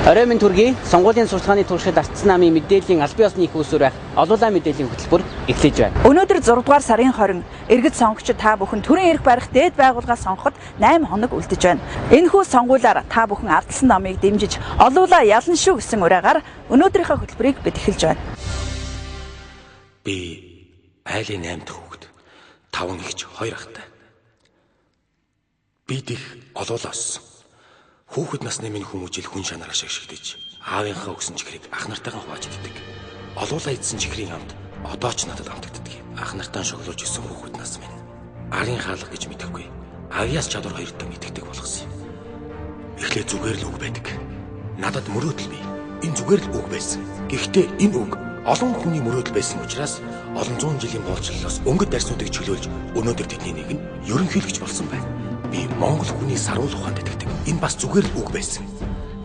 Орой минь төргийн сонгуулийн сурталчилгааны туршид ардсан намын мэдээллийн албан ёсны их үүсвэр байх олуулаа мэдээллийн хөтөлбөр эхлэж байна. Өнөөдөр 6 дугаар сарын 20 иргэд сонгогчид та бүхэн төрийн эрх барих дээд байгууллагаа сонгоход 8 хоног үлдэж байна. Энэхүү сонгуулиар та бүхэн ардсан намыг дэмжиж олуулаа ялна шүү гэсэн уриагаар өнөөдрийнхөө хөтөлбөрийг бид эхэлж байна. Би айлын 8 дахь хүүхэд, 5 нэгч 2 ахтай. Бид их олуулаа өссөн. Хүүхэд насны минь хүмүүжил хүн шанаар ашигшигдэж, аавынхаа өгсөн чихрийг ах нартайгаа хувааж иддэг. Олуулаа идсэн чихрийн амт одоо ч надад амтагддаг. Ах нартаа шоглуулж исэн хүүхэд нас минь арын хаалга гэж мэдэхгүй. Авьяас чадвар хоёртон итгэдэг болгосон юм. Эхлээ зүгээр л үг байдаг. Надад мөрөөдөл бий. Энэ зүгээр л үг байсан. Гэхдээ энэ үг олон хүний мөрөөдөл байсан учраас олон зуун жилийн боолчлолоос өнгөт дарснуудыг чөлөөлж өнөөдөр тэдний нэг нь ерөнхийлөгч болсон байна. Би Монгол хүний саруул ухаанд итгэдэг. Энэ бас зүгээр л үг байсан.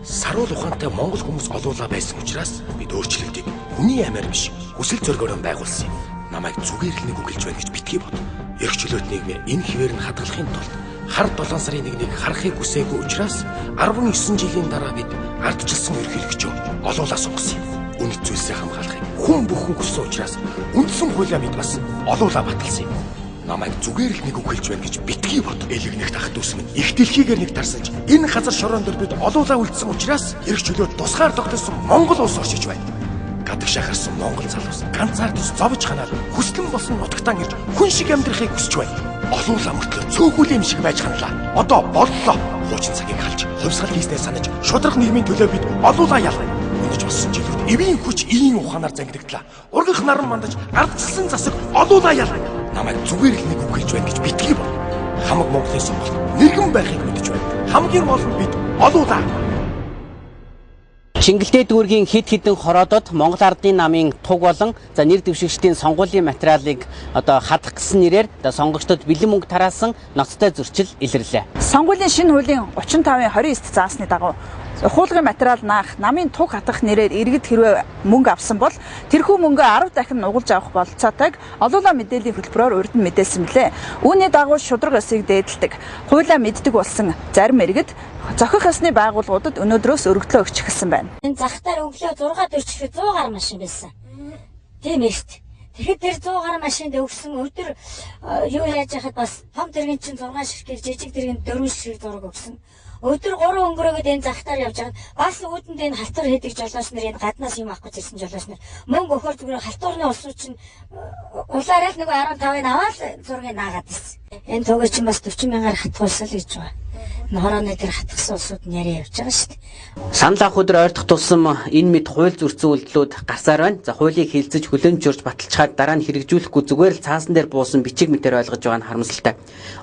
Саруул ухаантай Монгол хүмүүс олуулаа байсан учраас бид өөрчлөлтийг хүний амиар биш, хүсэл зоригоор байгуулсан юм. Намайг зүгээр л нэг үг хэлж байна гэж битгий бод. Эрх чөлөөт нийгмээ энэ хിവэр нь хадгалахын тулд хар 7 сарын 1-ийг харахыг хүсээгүй учраас 19 жилийн дараа бид ардчилсан ерөнхийлөгчөө олуулаа сонгосон юм. Үнэт зүйлсээ хамгаалахыг хүн бүхэн хүссэн учраас үндсэн хуулиа бид бас олуулаа баталсан юм. Намайг зүгээр л нэг үг хэлж байна гэж битгий бод. Элэгнэгт ах дүүс минь их дэлхийгээр нэг тарсаж энэ газар шорон дээр бид олуулаа үлдсэн учраас эрх чөлөө тусгаар тогтсон Монгол улс оршиж байна. Гадагшаа харсан Монгол залуус ганцаардаж зовж ханаал хүслэн болсон нутагтаа ирж хүн шиг амьдрахыг хүсэж байна. Олуулаа мөртлөө цөөхүүл юм шиг байж ханлаа. Одоо боллоо. Хуучин цагийг халж, хувьсгал хийснээ санаж, шударга нийгмийн төлөө бид олуулаа ялгая. Үнэж болсон жилүүд эвийн хүч ийн ухаанаар зангидагдлаа. Ургах наран мандаж ардчилсан засаг олуулаа ялгая. Намайг зүгээр л нэг үг хэлж байна гэж битгий бод. Хамаг Монголын сонголт нэргэн байхыг мэдэж байна. Хамгийн гол нь бид олуулаа. Чингэлтэй дүүргийн хэд хэдэн хороодод Монгол Ардын намын туг болон за нэр дэвшигчдийн сонгуулийн материалыг одоо хадах гэсэн нэрээр сонгогчдод бэлэн мөнгө тараасан ноцтой зөрчил илэрлээ. Сонгуулийн шинэ хуулийн 35-ын 29-р заасны дагуу ухуулгын материал наах, намын туг хатах нэрээр иргэд хэрвээ мөнгө авсан бол тэрхүү мөнгөө 10 дахин нугалж авах бололцоотойг олуулаа мэдээллийн хөтөлбөрөөр урд нь мэдээлсэн мөлий. Үүний дагуу шударга ёсыг дээдэлдэг, хуулиа мэддэг болсон зарим иргэд зохих ёсны байгууллагуудад өнөөдрөөс өргөдлөө өгч эхэлсэн байна. Энэ захтаар өглөө 6 40-д 100 гаруй машин байсан. Тийм ээ шүү дээ. Тэгэхэд тэр 100 гаруй машинд өгсөн өдөр юу яаж яхад бас том тэргийн чинь 6 ширхэг, жижиг тэргийн 4 ширхэг зураг өгсөн. Өдөр 3 өнгөрөөгд энэ захтаар явж байгаад бас үүдэнд энэ халтур хийдэг жолооч нар энэ гаднаас юм авах гэж ирсэн жолооч нар мөнгө өгөхөр зүгээр халтурны улсууд чинь улаараа л нөгөө 15-ыг аваад зургийг наагаад ирсэн. Энэ тугийг чинь бас 40 мянгаар хатгуулсан л гэж байгаа. Энэ хорооны тэр хатгсан улсууд нь яриа явж байгаа шүү дээ. Санал авах өдөр ойртох тусам энэ мэд хууль зөрчсөн үйлдэлүүд гарсаар байна. За хуулийг хилцэж хүлэмжшөөрч баталчихаад дараа нь хэрэгжүүлэхгүй зүгээр л цаасан дээр буусан бичиг мэтээр ойлгож байгаа нь харамсалтай.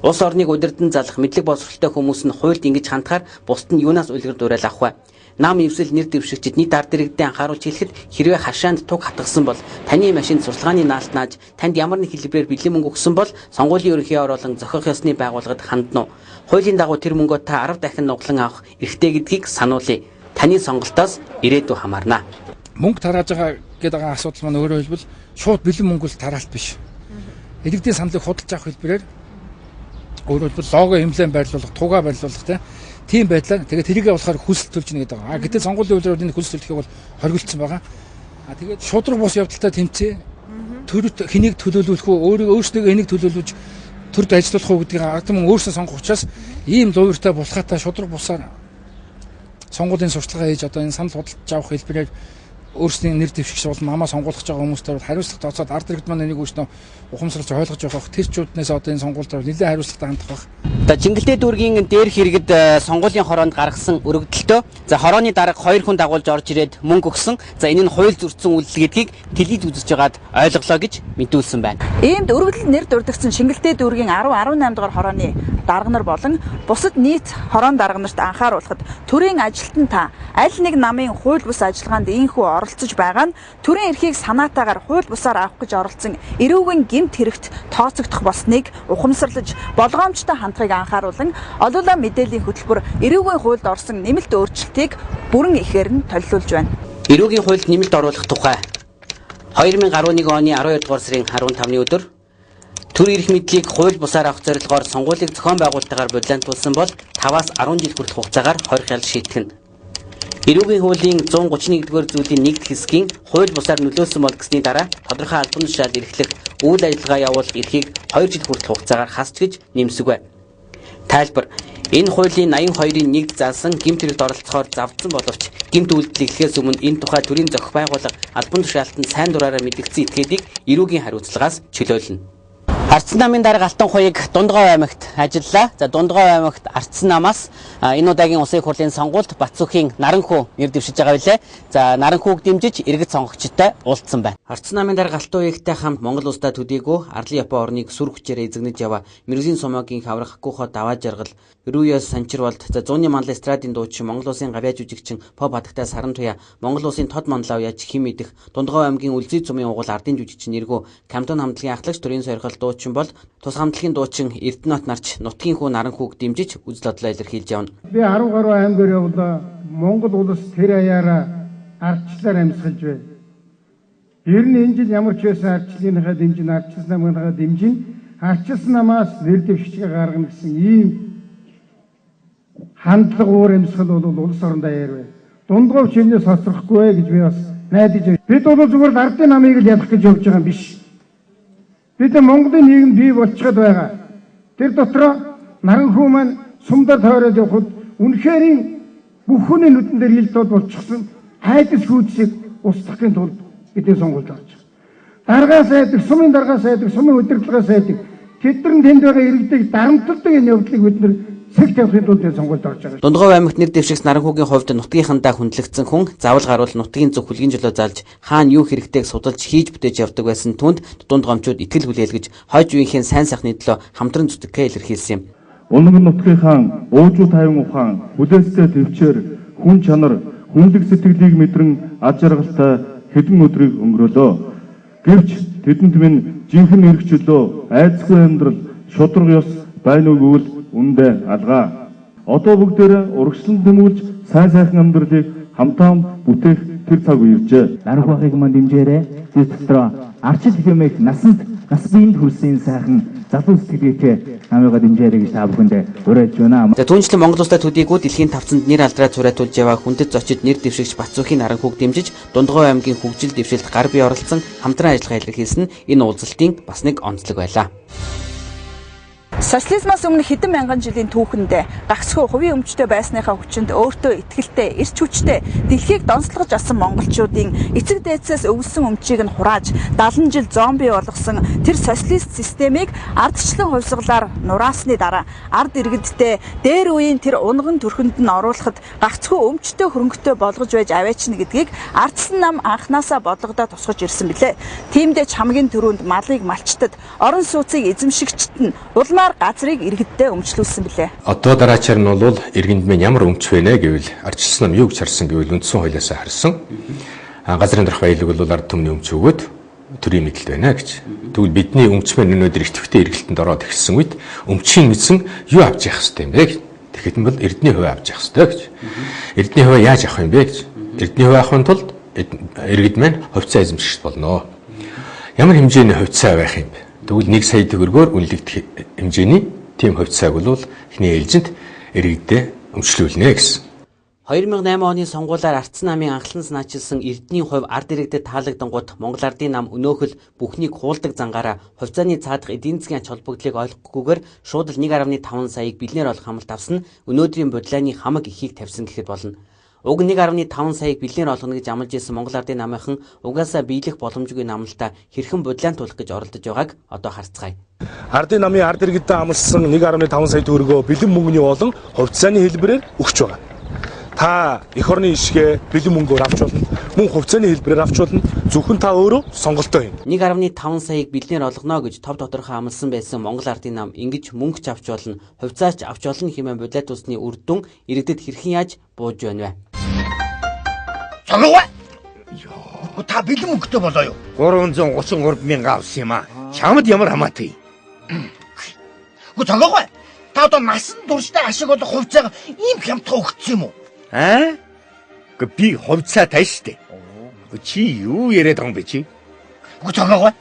Улс орныг удирдан залах мэдлэг боловсролтой хүмүүс нь хуульд ингэж хандхаар бусд нь юунаас үлгэр дуурайл авах вэ? Нам эвсэл нэр дэвшигчид нийт ард иргэдийн анхааруулж хэлэхэд хэрвээ хашаанд туг хатгасан бол таны машинд сурталчилгааны наалт нааж танд ямар нэг хэлбэрээр бэлэн мөнгө өгсөн бол сонгуулийн ерөнхий оруулан зохих ёсны байгууллагад хандна уу? Хуулийн дагуу тэр мөнгөө та 10 дахин нуглан авах эрхтэй гэдгийг сануулъя. Таны сонголтоос ирээдүй хамаарна. Мөнгө тарааж байгаа гэдэг байгаа асуудал маань өөрөөр хэлбэл шууд бэлэн мөнгө л тараалт биш. Иргэдийн саналыг худалдаж авах хэлбэрээр өөрөөр хэлбэл лого эмблем байрлуулах, тугаа байрлуулах тийм байдлаар тэгээд тэрийгээ болохоор хүсэл төлж нэгэд байгаа. А гэтэл сонгуулийн үйлдвэрүүд энэ хүсэл төлөхийг бол хоригдсон байгаа. А тэгээд шудраг бус явдалтай тэмцээ төрөт хэнийг төлөөлүүлэх үү, өөрийгөө өөрсдөө энийг төлөөлүүлж төрд ажиллуулах уу гэдгийг ард түмэн өөрсдөө сонгох учраас ийм луйвартай булхаатай шудраг бусаар сонгуулийн сурталчилгаа хийж одоо энэ санал худалдаж авах хэлбэрээр өөрсдийн нэр дэвшигч бол намаа сонгуулах гэж байгаа хүмүүстэй бол хариуцлага тооцоод ард иргэд маань энийг өөрсдөө ухамсарлаж ойлгож явах тэр чүүднээс одоо энэ сонгуульд нэлээд хариуцлагатай хандах байх. За Чингэлтэй дүүргийн дээр хэрэгэд сонгуулийн хороонд гаргасан өргөдөлтөө за хорооны дарга 2 хүн дагуулж орж ирээд мөнгө өгсөн. За энэ нь хууль зөрчсөн үйлдэл гэдгийг телевиз үзэж байгаад ойлголоо гэж мэдүүлсэн байна. Иймд өргөдөл нэр дурдгдсан Чингэлтэй дүүргийн 10 18 дугаар хорооны дарга нар болон бусад нийт хороон дарга нарт анхааруулахад төрийн ажилтан та аль нэг намын хууль бус ажиллагаанд ийхүү оролцож байгаа нь төрийн эрхийг санаатаагаар хууль бусаар авах гэж оролцсон эрүүгийн гэмт хэрэгт тооцогдох болсныг ухамсарлаж болгоомжтой хандахыг анхааруулан олуулаа мэдээллийн хөтөлбөр эрүүгийн хуульд орсон нэмэлт өөрчлөлтийг бүрэн ихээр нь толилуулж байна. Эрүүгийн хуульд нэмэлт оруулах тухай 2011 оны 12 дугаар сарын 15-ны өдөр төр эрх мэдлийг хууль бусаар авах зорилгоор сонгуулийг зохион байгуулалтаар бодлонтуулсан бол 5-аас 10 жил хүртэлх хугацаагаар хорих ялж шийтгэн. Эрүүгийн хуулийн 131-р зүйлийн нэгд хэсгийн хууль бусаар нөлөөлсөн бол гэсний дараа тодорхой албан тушаал эрхлэх, үйл ажиллагаа явуулах эрхийг 2 жил хүртэл хугацаагаар хасч гэж нэмсэгүй. Тайлбар: энэ хуулийн 82-ын 1-д заасан гэмт хэрэгт оролцохоор завдсан боловч гэмт үйлдэл эхлэхээс өмнө энэ тухай төрийн зохих байгууллага албан тушаалтанд сайн дураараа мэдэгдсэн этгээдийг эрүүгийн хариуцлагаас чөлөөлнө. Арцсан намын дарга Алтанхуйг Дундгов аймагт ажиллалаа. За Дундгов аймагт Арцсан намаас энэ удаагийн улсын хурлын сонгуульд Батцүхийн Наранхүү нэр дэвшиж байгаа билээ. За Наранхүүг дэмжиж иргэд сонгогчтой уулзсан байна. Арцсан намын дарга Алтанхуйгтай хамт Монгол улстай төдийгүй Арлын Япон орныг сүр хүчээр эзэгнэж яваа Мэргэжлийн сумаагийн хаврах Хакухо даваа жаргал, Рүяс Санчирвалд, за зууны манлай эстрадын дуучин, Монгол улсын гавьяа жүжигчин Поп хатагтай Сарантуяа, Монгол улсын тод манлай яж хим идэх, Дундгов аймгийн Үлзий цумын угуул ардын жүжигчин Нэргүү, Камтон хамтлагийн ахлагч төрийн сойрхол дуучин бол тус хамтлагийн дуучин Эрдэнэт нарч нутгийн хүү Наранхүүг дэмжиж үзэл бодлоо илэрхийлж явна. Би 10 гаруй аймгаар явлаа. Монгол улс тэр аяараа ардчлаар амьсгалж байна. Ер нь энэ жил ямар ч байсан ардчлалынхаа дэмжин, ардчилсан намынхаа дэмжин, ардчилсан намаас нэр дэвшигчгээ гаргана гэсэн ийм хандлага уур амьсгал бол улс орондоо ярив. Дундгов чинээс хоцрохгүй гэж би бас найдаж байна. Бид бол зүгээр л ардын намыг л ялах гэж явж байгаа юм биш. Бид Монголын нийгэм бий болчиход байгаа. Тэр дотроо Наранхүү маань сумдаар тойроод явхад үнэхэрийн бүх хүний нүдэн дээр ил тод болчихсон айдас хүйцийг устгахын тулд бидний сонгуульд орж байгаа. Даргаас айдаг, сумын даргаас айдаг, сумын удирдлагаас айдаг. Тэд нар тэнд байгаа иргэдийг дарамталдаг энэ явдлыг бид нар сэг тавихын тулд энэ сонгуульд орж байгаа. Дундгов аймагт нэр дэвшигч Наранхүүгийн хувьд нутгийнхандаа хүндлэгдсэн хүн заавал гарвал нутгийн зүг хүлгийн жолоо залж хаана юу хэрэгтэйг судалж хийж бүтээж явдаг байсан түнд дунд гомчууд итгэл хүлээлгэж хойч үеийнхэн сайн сайхны төлөө хамтран зүтгэхээ илэрхийлсэн юм. Унаг нутгийнхаа уужуу тайван ухаан хүлээлттэй төвчээр хүн чанар хүнлэг сэтгэлийг мэдрэн ад жаргалтай хэдэн өдрийг өнгөрөөлөө. Гэвч тэдэнд минь жинхэнэ эрх чөлөө, айдасгүй амьдрал, шударга ёс байна уу гэвэл үндэ алгаа. Одоо бүгдээрээ урагшлан тэмүүлж сайн сайхан амьдралыг хамтаан бүтээх тэр цаг үе иржээ. Наранхүү ахыг маань дэмжээрэй. Зүйц дотроо арчил хэмээх насанд нас биед хүрсэн сайхан залуу сэтгэлгээтэй намыгаа дэмжээрэй гэж та бүхэндээ уриалж байна. За түүнчлэн Монгол улстай төдийгүй дэлхийн тавцанд нэр алдраа цураатуулж яваа хүндэт зочид нэр дэвшигч Батцүхийн Наранхүүг дэмжиж Дундгов аймгийн хөгжил дэвшилт гар бие оролцсон хамтран ажиллагаа илэрхийлсэн энэ уулзалтын бас нэг онцлог байлаа. Социализмаас өмнө хэдэн мянган жилийн түүхэнд гагцхүү хувийн өмчтэй байсныхаа хүчинд өөртөө итгэлтэй, эрч хүчтэй дэлхийг донцлогож асан монголчуудын эцэг дээдсээс өвлсөн өмчийг нь хурааж 70 жил зомби болгосон тэр социалист системийг ардчлан хувьсгалаар нураасны дараа ард иргэдтэй дээр үеийн тэр унган төрхөнд нь оруулахад гагцхүү өмчтэй хөрөнгөтэй болгож байж аваачна гэдгийг ардсан нам анханасаа бодлогодоо тусгаж ирсэн билээ. Тиймдээ ч хамгийн түрүүнд малыг малчтад, орон сууцыг эзэмшигчд нь улмаар газрыг иргэддээ өмчлүүлсэн билээ. Одоо дараачаар нь бол иргэнд минь ямар өмч вэ нэ гэвэл ардчилсан нам юу гэж харсан гэвэл үндсэн хуулиасаа харсан. Газрын дарах баялаг бол ард түмний өмч өгөөд төрийн мэдэлт байна гэж. Тэгвэл бидний өмч маань өнөөдөр идэвхтэй эргэлтэнд ороод эхэлсэн үед өмчийн мэдсэн юу авч явах хэрэгтэй юм бэ гэж. Тэгэхэд нь бол эрдний хувь авч явах хэрэгтэй гэж. Эрдний хувь яаж авах юм бэ гэж. Эрдний хувь авахын тулд иргэд маань хувьцаа эзэмшигч болно. Ямар хэмжээний хувьцаа байх юм бэ? Тэгвэл 1 сая төгрөгөөр үнэлэгдэх хэмжээний тийм хувьцааг бол эхний ээлжинд иргэддээ өмчлүүлнэ гэсэн. 2008 оны сонгуулиар Ардсан намын анхлан санаачилсан эрдний хувь ард иргэдэд таалагдангууд Монгол Ардын нам өнөөхөл бүхнийг хуулдаг зангаараа хувьцааны цаадах эдийн засгийн ач холбогдлыг ойлгохгүйгээр шууд л 1.5 саяыг бэлнээр олох амлалт авсан нь өнөөдрийн бодлооны хамаг ихийг тавьсан гэхэд болно. Уг 1.5 саяыг бэлнээр олгоно гэж амлаж ирсэн Монгол Ардын намынхан угаасаа биелэх боломжгүй намлалтаа хэрхэн бодлоон туулах гэж оролдож байгааг одоо харцгаая. Ардын намын ард иргэдэд амласан 1.5 сая төгрөгөө бэлэн мөнгөний болон хувьцааны хэлбэрээр өгч байгаа. Та эх орны ишгээ бэлэн мөнгөөр авч болно. Мөн хувьцааны хэлбэрээр авч болно. Зөвхөн та өөрөө сонголтоо хийнэ. 1.5 саяыг бэлнээр олгоно гэж тов тодорхой амласан байсан Монгол Ардын нам ингэж мөнгө ч авч болно, хувьцаач авч болно хэмээн бодлоо тусны үр дүн иргэдэд хэрхэн яаж бууж байна вэ? Цогоо. Йоо, та бэлэн мөнгөтэй болоо юу? 333 мянга авсан юм аа. Чамд ямар хамаатай? Үгүй цогоо. Та одоо насан туршдаа ашиг олох хувьцааг ийм хямдхан өгсөн юм уу? Аа? Үгүй би хувьцаатай шүү дээ. Үгүй чи юу яриад байгаа юм бэ чи? Үгүй цогоо.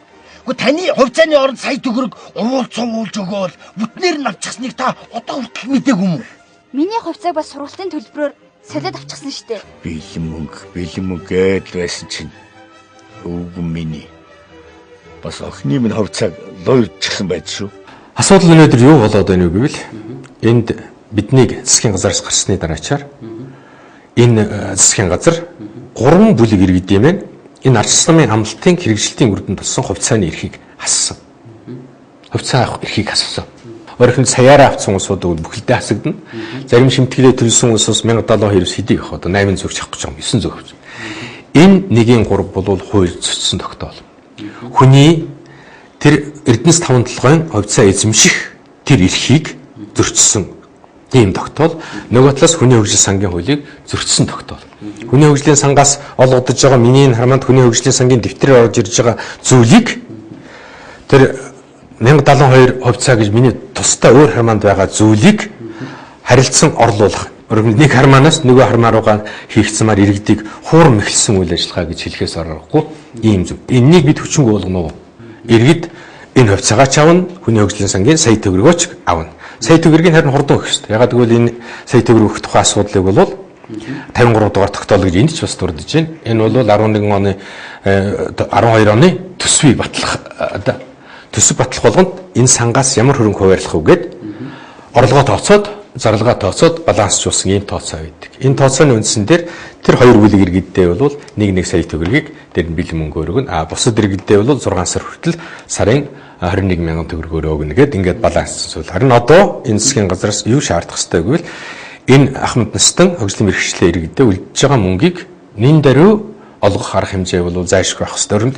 Үгүй таны хувьцааны оронд сая төгрөг уул цувуулж өгөөл бүтнээр нь авчихсныг та одоо хүртэл мдээгүй юм уу? Миний хувьцааг бас сургалтын төлбөрөөр Солиод авчихсан штэ. Бэлэн мөнгө гэдэл байсан чинь өвгөн миний бас охины минь хувьцааг луйрдчихсан байж шүү. Асуудал өнөөдөр юу болоод байна вэ гэвэл энд биднийг засгийн газараас гарсны дараачаар энэ засгийн газар 3 бүлэг иргэд юм байна. Энэ ардчилсан намын амлалтын хэрэгжилтийн үр дүнд болсон хувьцааны эрхийг хассан. Хувьцаа авах эрхийг хассан. Өөрөөр хэлбэл саяараа авсан улсууд бүхэлдээ хасагдана. Зарим шимтгэлээ төлсөн улсаас 1072-ос хэдийг авах одоо 8 зүг авах гэж байгаа юм 9 зүг авах. Энэ 1-3 бол хууль зөрчсөн тогтоол. Хүний тэр Эрдэнэс таван толгойн хувьцаа эзэмших тэр эрхийг зөрчсөн ийм тогтоол. Нөгөө талаас хүний хөгжил сангийн хуулийг зөрчсөн тогтоол. Хүний хөгжлийн сангаас олгодож байгаа миний энэ хармаанд хүний хөгжлийн сангийн дэвтрээр орж ирж байгаа зүйлийг тэр 1072 хувьцаа гэж миний тусдаа өөр хармаанд байгаа зүйлийг харилцан орлуулах. Өөрөөр нэг хармаанаас нөгөө хармаа руугаа хийгдсэмээр иргэдийг хуурам эхэлсэн үйл ажиллагаа гэж хэлэхээс аргагүй ийм зүг. Энэнийг бид хүчингү болгоно уу? Иргэд энэ хувьцаагаа ч авна, хүний хөгжлийн сангийн сая төгрөгөө ч авна. Сая төгрөгийг харин хурдан өгөх ёстой. Ягаад гэвэл энэ сая төгрөг өгөх тухай асуудлыг бол 53 дугаар тогтоол гэж энд ч бас дурдж байна. Энэ бол 11 оны 12 оны төсвийг батлах төсөв батлах болгонд энэ сангаас ямар хөрөнгө хуваарлах вэ гэд орлогоо тооцоод зарлага тооцоод балансжуулсан ийм тооцоо байдаг. Энэ тооцооны үндсэн дээр тэр хоёр бүлэг иргэддээ бол 1 сая төгрөгийг дээр нь бэлэн мөнгөөр өгнө. А бусад иргэддээ бол 6 сар хүртэл сарын 21 мянган төгрөгөөр өгнө гэд ингээд балансжуул. Харин одоо энэ засгийн газраас юу шаардах ёстой гэвэл энэ ахмад настан хөгжлийн мэргэжлийн иргэддээ үлдэж байгаа мөнгийг нэн даруй олгох арга хэмжээ бол зайлшгүй авах ёстой. Өрөнд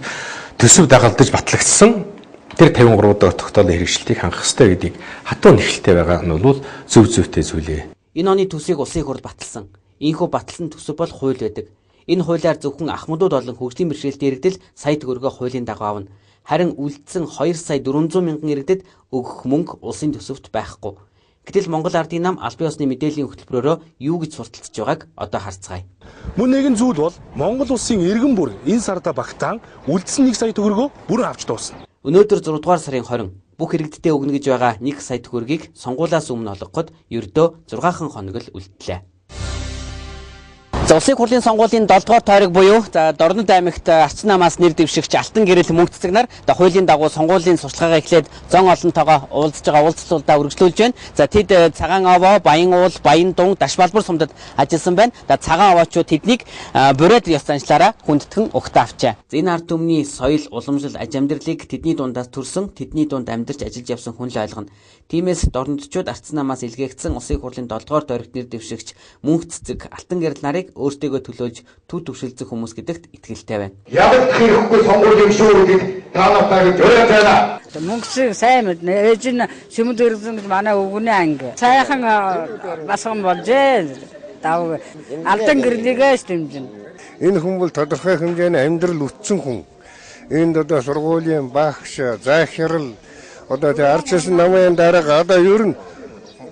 төсөв дагалдаж батлагдсан тэр 53 дахь тогтоолын хэрэгжилтийг хангах ёстой гэдгийг хатуу нэхэлтэй байгаа нь бол зөв зүйтэй зүйлээ. Энэ оны төсвийг улсын хурл баталсан. Ийхүү баталсан төсөв бол хууль байдаг. Энэ хуулиар зөвхөн ахмадууд болон хөгжлийн бэрхшээлтэй иргэдэл сая төгрөгөө хуулийн дагуу авна. Харин үлдсэн 2 сая 400 мянган иргэдэд өгөх мөнгө улсын төсөвт байхгүй. Гэтэл Монгол Ардын нам албан ёсны мэдээллийн хөтөлбөрөөрөө юу гэж сурталчилж байгааг одоо харцгаая. Мөн нэгэн зүйл бол Монгол улсын иргэн бүр энэ сарда багтаан үлдсэн 1 сая төгрөгөө бүрэн авч дуусна. Өнөөдөр 6 дугаар сарын 20 бүх иргэдтэй өгнө гэж байгаа 1 сая төгрөгийг сонгуулиас өмнө олгоход ердөө 6 хоног л үлдлээ. За улсын хурлын сонгуулийн 7 дугаар тойрог буюу за Дорнод аймагт Арчин намаас нэр дэвшигч Алтан гэрэл мөнх цэцэг нар хуулийн дагуу сонгуулийн сурталчилгаагаа эхлээд зон олонтойгоо уулзж байгаа уулзлуудаа үргэлжлүүлж байна. За тэд Цагаан овоо, Баян уул, Баян дун, Дашбалбар сумдад ажилласан байна. За Цагаан овоочууд тэднийг бурайд ёс заншлаараа хүндэтгэн угтаа авчээ. За энэ ард түмний соёл, уламжлал, аж амьдралыг тэдний дундаас төрсөн, тэдний дунд амьдарч ажиллаж явсан хүн л ойлгоно. Тиймээс Дорнодчууд Арчин намаас илгээгдсэн улсын хурлын 7 дугаар тойрогт нэр дэвшигч мөнх цэцэг Алтан гэрэл нарыг өөртөөгөө төлөөлж төв төвшөлцөх хүмүүс гэдэгт итгэлтэй байна. Ягд хэрэггүй сонгуул юм шүү гэдгийг та нартай гэж уриалж байна. Мөнгөсийг сайн мэднэ. Ээж нь шүмэд өргөсөн гэж манай өвгөний анги. Сайхан басган болжээ. Давг Алтан гэрлийгээс дэмжинэ. Энэ хүн бол тодорхой хэмжээний амьдрал үтсэн хүн. Энд одоо сургуулийн багш, захирал одоо тэг арчилсан намын дарга одоо ер нь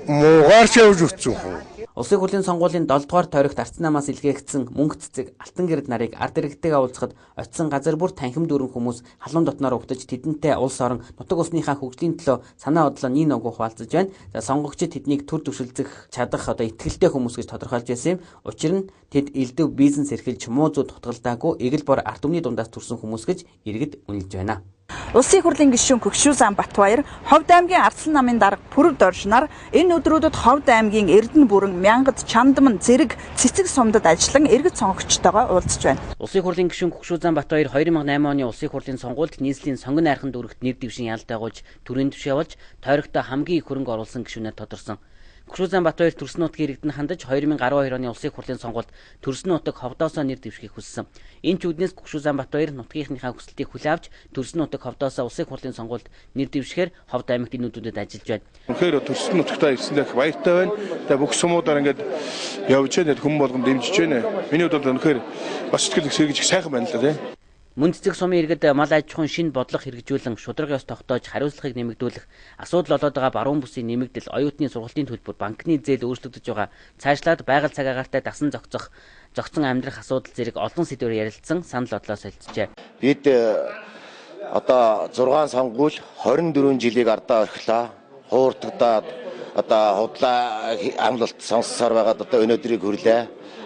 муугаарч явж үтсэн хүн. Улсын хурлын сонгуулийн 7 дугаар тойрогт Арчин намаас илгээгдсэн мөнх цэцэг Алтан гэрэл нарыг ард иргэдтэйгээ уулзахад очисон газар бүр танхим дүүрэн хүмүүс халуун дотноор угтаж тэдэнтэй улс орон нутаг усныхаа хөгжлийн төлөө санаа бодлоо нин ногоо хуваалцаж байна. За сонгогчид тэднийг төр төвшөлцөх чадах одоо итгэлтэй хүмүүс гэж тодорхойлж байсан юм. Учир нь тэд элдв бизнес эрхэлж муу зүй дутгалдаагүй эгэл бор ард түмний дундаас төрсэн хүмүүс гэж иргэд үнэлж байна. Улсын хурлын гишүүн Көгшүүзан Батбаяр Ховд аймгийн Арслан намын дарга Пүрэв Доржнаар энэ өдрүүдэд Ховд аймгийн Эрдэнэ бүрэн Мянгад, Чандман, Зэрэг, Цэцэг сумдад ажиллан иргэд сонгогчтойгоо уулзж байна. Улсын хурлын гишүүн Көгшүүзан Батбаяр 2008 оны улсын хурлын сонгуульд нийслэлийн сонгон найрхан дүүрэгт нэр дэвшин ялд байгуулж төрийн түвш явуулж тойрогтой хамгийн их хөрөнгө оруулсан гишүүнээр тодорсон. Көгшүүзан Батбаяр төрсөн нутгийн иргэдэнд хандаж 2012 оны улсын хурлын сонгуульд төрсөн нутаг Ховдоосоо нэр дэвшихийг хүссэн. Энэ ч үүднээс Көгшүүзан Батбаяр нутгийнхныхаа хүсэлтийг хүлээн авч төрсөн нутаг Ховдоосоо улсын хурлын сонгуульд нэр дэвшихээр Ховд аймагт энэ үдүүдэд ажиллаж байна. Үнэхээр төрсөн нутагтаа ирсэндээ их баяртай байна. Тэгээ бүх сумуудаар ингээд явж байна. Хүн болгон дэмжиж байна. Миний хувьд бол үнэхээр бас сэтгэл их сэргэж их сайхан байна л да тийм. Мөн цэцэг сумын иргэд мал аж ахуйн шинэ бодлого хэрэгжүүлэн шударга ёс тогтоож хариуцлагыг нэмэгдүүлэх асуудал болоод байгаа баруун бүсийн нэмэгдэл, оюутны сургалтын төлбөр, банкны зээл өөрчлөгдөж байгаа, цаашлаад байгаль цаг агаартай дасан зохицох, зохицон амьдрах асуудал зэрэг олон сэдвээр ярилцсан санал бодлоо солилцжээ. Бид одоо 6 сонгуул 24 жилийг ардаа орхилоо. Хуурдагдаад одоо худлаа амлалт сонссоор байгаад одоо өнөөдрийг хүрлээ.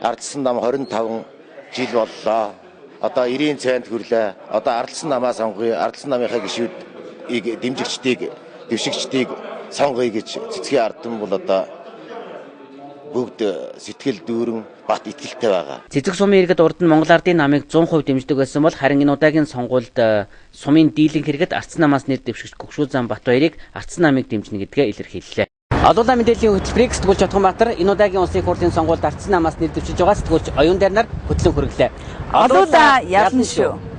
Ардсан нам 25 жил боллоо. Одоо 90-ийн цайнд хүрлээ. Одоо ардсан намаа сонгоё. Ардсан намынхаа гишүүдийг дэмжигчдийг, дэвшигчдийг сонгоё гэж цэцгийн ард түмэн бол одоо бүгд сэтгэл дүүрэн бат итгэлтэй байгаа. Цэцэг сумын иргэд урд нь Монгол Ардын намыг 100% дэмждэг байсан бол харин энэ удаагийн сонгуульд сумын дийлэнх иргэд Ардсан намаас нэр дэвшигч Гөгшүүзан Батбаярыг Ардсан намыг дэмжинэ гэдгээ илэрхийллээ. Олуулаа мэдээллийн хөтөлбөрийг сэтгүүлч Отгонбаатар энэ удаагийн улсын их хурлын сонгуульд Ардсан намаас нэр дэвшиж байгаа сэтгүүлч Оюун Дайрнаар хөтлөн хүргэлээ. Олуулаа ялна шүү.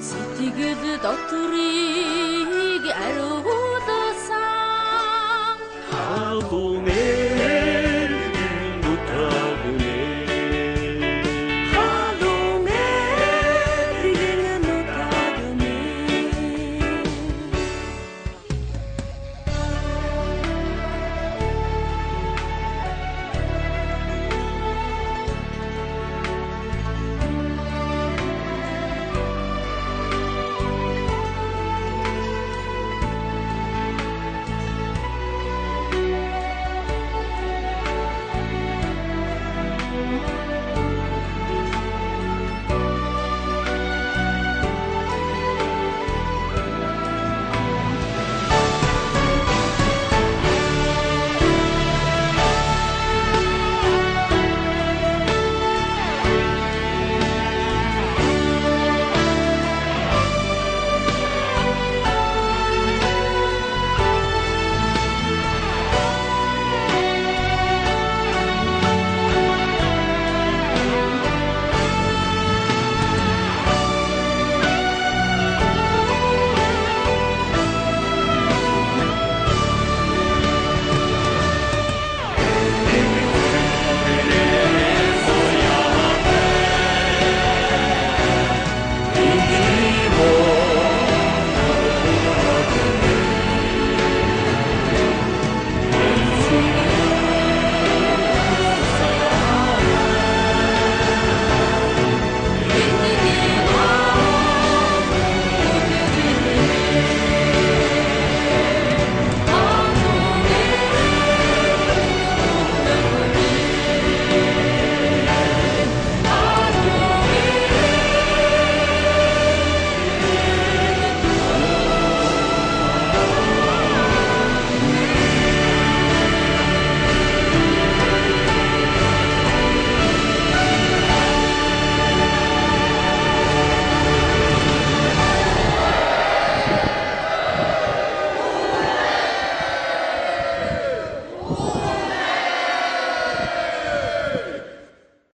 Сэтгэл дотрын